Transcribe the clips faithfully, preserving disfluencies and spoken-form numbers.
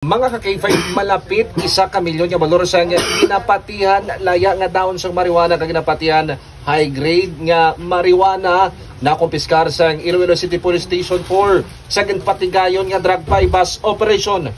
Mga ka-K five, malapit isa ka milyon nga balor sang ginapatihan laya nga dahon sang marijuana kag ginapatihan high grade nga marijuana nakumpiskar sang Iloilo City Police Station four sa ginpatigayon nga drug buy-bust operation.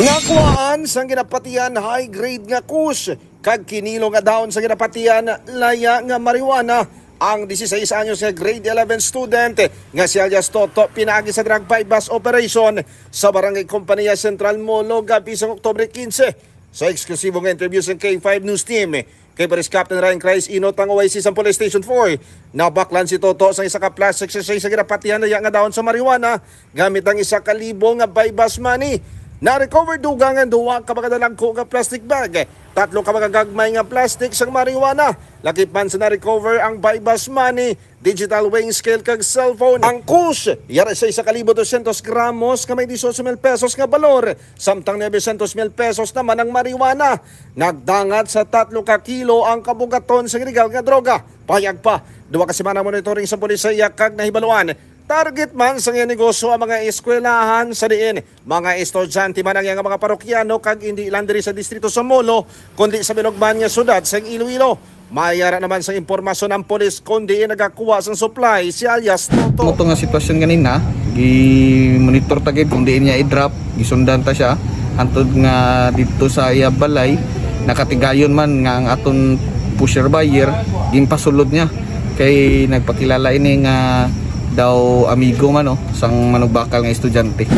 Nakuhaan sang ginapatihan high grade nga kush kag kinilo nga dahon sa ginapatihan laya nga marijuana ang dieciséis anyos nga grade eleven student nga si alias Toto pinaagi sa drug buy-bust operation sa Barangay Compania Central, Molo, gab-i sang Oktubre quince. Sa eksklusibo nga interview sa K five News Team kay Police Captain Ryan Christ Inot, ang O I C sa Police Station four, nabaklan si Toto sa isa ka plastic sachet sa ginapatihan laya nga dahon sa marijuana gamit ang isa ka libo nga buy-bust money. Na-recover dugang ang duha ka mga dalagko nga plastic bag, tatlo ka mga gagmay nga plastic sang marijuana, lakip man sa na-recover ang buy-bust money, digital weighing scale kag cellphone. Ang kush yara sa isa ka libo dosyentos gramos nga may dieciocho mil pesos nga balor, samtang novecientos mil pesos naman ang marijuana. Nagdangat sa tatlo ka kilo ang kabugaton sa iligal nga droga. Pahayag pa, duha ka semana monitoring sa pulisya kag nahibaluan target man sa iyang negosyo ang mga eskwelahan sa diin mga estudyante man ang iyang mga parokyano kag indi lang diri sa distrito sa Molo, kundi sa bilog man nga syudad sa Iloilo. Mayara naman sa impormasyon ang pulis kung diin nagakuha sang supply si alias Toto. Mo to nga sitwasyon ganina, gi-monitor ta gid kung diin niya i-drop, gisundan ta siya hantod nga dito sa iya balay, nakatigayon man nga ang aton pusher buyer ginpasulod niya kay nagpakilala ini nga daw amigo man, no, sang manugbakal nga estudyante.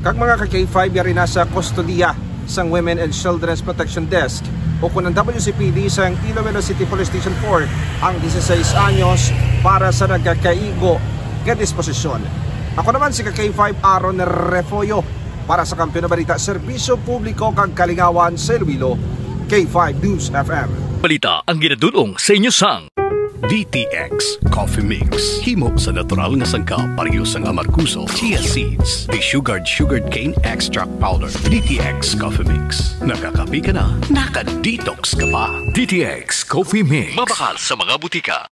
Kag mga ka-K five, yari na sa kustodiya sang Women and Children's Protection Desk o kun ang W C P D sang Iloilo City Police Station four ang dieciséis anyos para sa nagakaigo nga disposisyon. Ako naman si ka-K five Aaron Refollo para sa Kampiyon nga Balita, Serbisyo Publiko kag Kalingawan sa Iloilo, K five News F M. Balita ang ginadul-ong sa inyo sang D T X Coffee Mix. Himo sa natural nga sangkap, pareho sang amargoso, chia seeds, desugared sugarcane extract powder. D T X Coffee Mix. Nakakape ka na, naka-detox ka pa. D T X Coffee Mix. Mabakal sa mga butika.